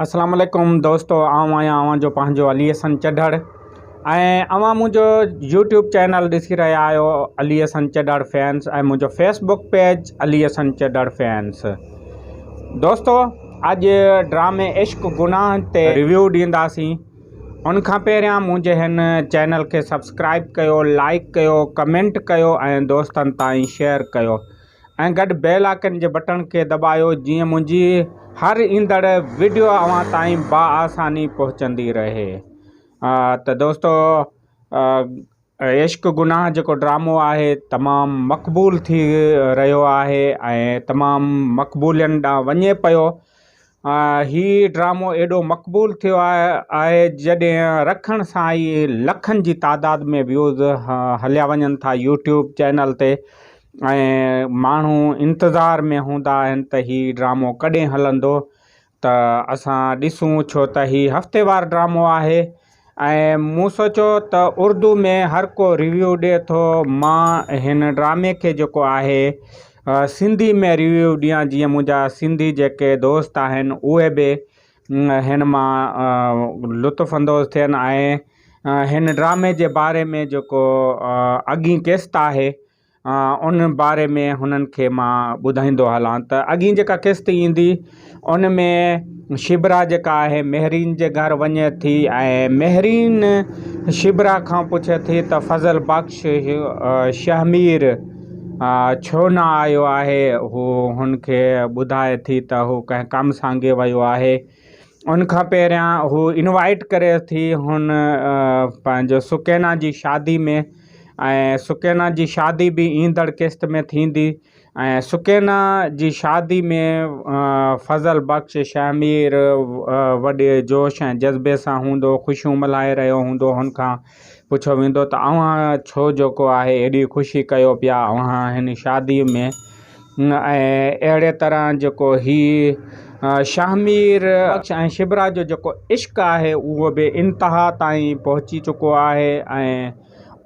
اسلام عليڪم دوستو آئون آهيان اوهان جو پنهنجو علي حسن چڍڙ ۽ اوهان منهنجو يوٽيوب چينل ڏسي رهيا آهيو علي حسن چڍڙ فينس ۽ منهنجو Facebook page Ali Hassan Chadhar fans دوستو اڄ ڊرامي عشق گناهه تي ريويو ڏينداسين ان کان پهريان منهنجي هن چينل کي سبسڪرائب ڪيو لائڪ ڪيو ڪمينٽ ڪيو ۽ دوستن تائين شيئر ڪيو ۽ گڏ بيل آئڪن جي بٽڻ کي دٻايو جيئن منهنجي هر ايندڙ وڊيو اوهان تائين باآساني پهچندي رهي. ته دوستو عشق گناهه جيڪو ڊرامو آهي تمام مقبول ٿي رهيو آهي ۽ تمام مقبولين ڏانهن وڃي پيو. هي ڊرامو ايڏو مقبول ٿيو آهي جڏهن رکڻ سان ئي لکن جي تعداد ۾ ويوز هليا وڃن ٿا يوٽيوب چينل تي ۽ ماڻهو انتظار ۾ هوندا آهن ته هي ڊرامو ڪڏهن هلندو ته اسان ڏسون ڇو ته هي هفتيوار ڊرامو آهي ۽ مون سوچيو ته اردو ۾ هر ڪو ريويو ڏي ٿو مان هن ڊرامي کي جيڪو آهي سنڌي ۾ ريويو ڏيان جيئن منهنجا سنڌي جيڪي دوست آهن اهي به هن مان لطف اندوز ٿين ۽ هن ڊرامي جي باري ۾ جيڪو اڳين قسط آهي ان باري ۾ هنن کي مان ٻڌائيندو هلان ته اڳين جيڪا قسط ايندي ان ۾ شبرا جيڪا آهي مهرين جي گهر وڃي ٿي ۽ مهرين شبرا کان پڇي ٿي ته فضل بخش شهمير ڇو نه آيو آهي هو هن کي ٻڌائي ٿي ته هو ڪنهن ڪم سانگي ويو آهي ان کان پهريان هو انوائيٽ ڪري ٿي هن پنهنجو سڪينا جي شادي ۾ ۽ سڪينا جي شادي به ايندڙ قسط ۾ ٿيندي ۽ سڪينا جي شادي ۾ فضل بخش شهمير وڏي جوش ۽ جذبي سان هوندو خوشيون ملهائي رهيو هوندو هن کان پڇيو ويندو ته اوهان ڇو جيڪو آهي ايڏي خوشي ڪيو پيا اوهان هن شادي ۾ ۽ اهڙي طرح جيڪو هي شاهمير ۽ شبرا جو جيڪو عشق آهي اهو به انتها تائين پهچي چڪو آهي ۽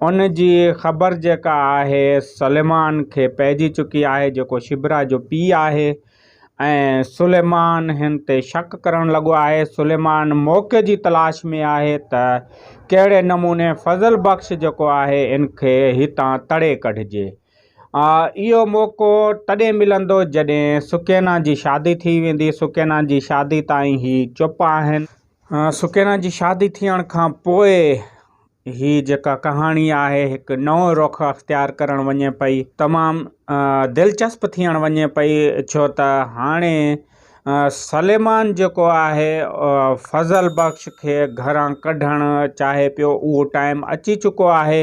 ان جي خبر جيڪا آهي سليمان کي پئجي چڪي آهي جيڪو شبرا جو پيء آهي ۽ سليمان هن تي شڪ ڪرڻ لڳو آهي سليمان موقعي جي تلاش ۾ آهي ته ڪهڙي نموني فضل بخش جيڪو آهي ان کي هتان تڙي ڪڍجي. اهو موقعو تڏهن ملندو جڏهن سڪينا جي شادي ٿي ويندي. سڪينا جي شادي تائين هي چپ آهن. سڪينا جي شادي ٿيڻ کان پوء هي جيڪا ڪهاڻي آهي هڪ نئون رخ اختيار ڪرڻ وڃي پئي. تمام دلچسپ ٿيڻ وڃي پئي ڇو ته هاڻي سليمان جيڪو آهي فضل بخش کي گهران ڪڍڻ چاهي پيو اهو ٽائيم اچي چڪو آهي.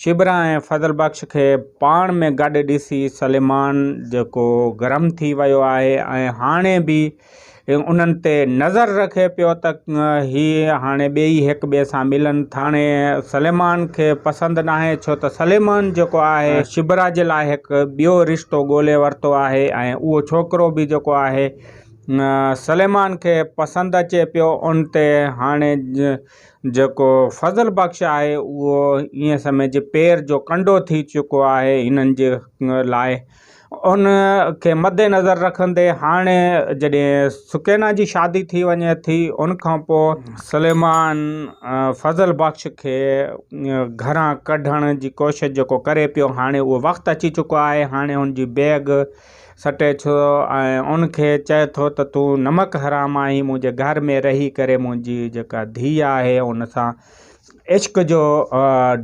شبرا ۽ فضل بخش کي پاڻ ۾ گڏ ڏسي سليمان جيڪو گرم ٿي ويو آهي ۽ هاڻي به انهن تي نظر رکي پيو ته هي هاڻي ٻئي هڪ ٻئي سان ملن ٿا. هاڻي سليمان کي پسند ناهي ڇو ته سليمان جيڪو آهي شبرا جي لاء هڪ ٻيو رشتو ڳولي ورتو آهي ۽ اهو ڇوڪرو به جيڪو آهي سليمان کي پسند اچي پيو ان تي هاڻي جيڪو فضل بخش آهي اهو ائين سمجھ پير جو ڪنڊو ٿي چڪو آهي هنن جي لاء ان کي مد نظر رکندي هاڻي جڏهن سڪينا جي شادي ٿي وڃي ٿي ان کان پوء سليمان فضل بخش کي گهران ڪڍڻ جي ڪوشش جيڪو ڪري پيو هاڻي اهو وقت اچي چڪو آهي هاڻي هن جي بيگ سٽي ٿو ۽ ان کي چئي ٿو ته تون نمڪ حرام آهين منهنجي گهر ۾ رهي ڪري منهنجي جيڪا ڌيء آهي ان سان عشق جو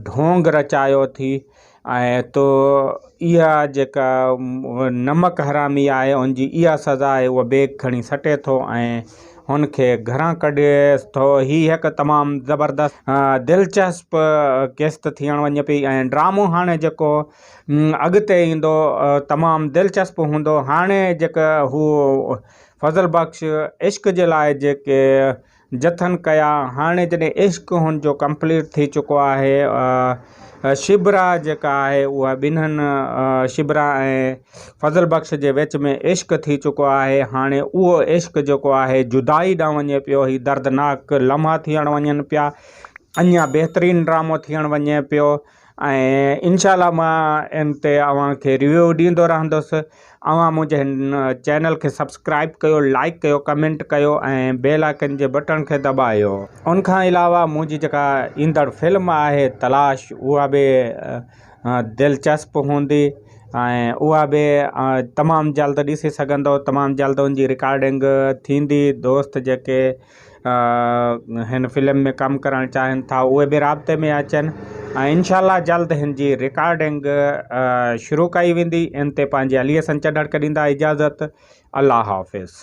ڍونگ رچايو ٿي ۽ تو اها جيڪا نمڪ حرامي آهي ان جي اها سزا آهي اها بيگ کڻي سٽي ٿو ۽ هن کي گهران ڪڍيس ٿو هي هڪ تمام زبردست دلچسپ قسط ٿيڻ وڃي پئي ۽ ڊرامو هاڻي جيڪو اڳتي ايندو تمام دلچسپ هوندو هاڻي جيڪا هو فضل بخش عشق جي لاء جيڪي جتن ڪيا هاڻي جڏهن عشق هن جو ڪمپليٽ ٿي چڪو آهي شبرا جيڪا آهي اها ٻنهن شبرا ۽ فضل بخش جي وچ ۾ عشق ٿي چڪو آهي هاڻي اهو عشق جيڪو آهي جدائي ڏانهن وڃي پيو هي دردناڪ لمحا ٿيڻ وڃن پيا اڃا بهترين ڊرامو ٿيڻ وڃي پيو ۽ انشاء الله مان ان تي اوهان کي ريويو ڏيندو رهندس اوهان منهنجي هن چينل کي سبسڪرائب ڪيو لائڪ ڪيو ڪمينٽ ڪيو ۽ بيل آئڪن جي بٽڻ کي دٻايو ان کان علاوه منهنجي جيڪا ايندڙ فلم آهي تلاش اها به دلچسپ هوندي ۽ اها به تمام جلد ڏسي سگهندو تمام جلد ان جي رڪارڊنگ ٿيندي دوست جيڪي هن فلم ۾ ڪم ڪرڻ چاهين ٿا اهي به رابطي ۾ اچن ۽ انشاء الله جلد هن جي رڪارڊنگ شروع ڪئي ويندي ان تي پنهنجي علي حسن چڍڙ کي ڏيندا اجازت الله حافظ.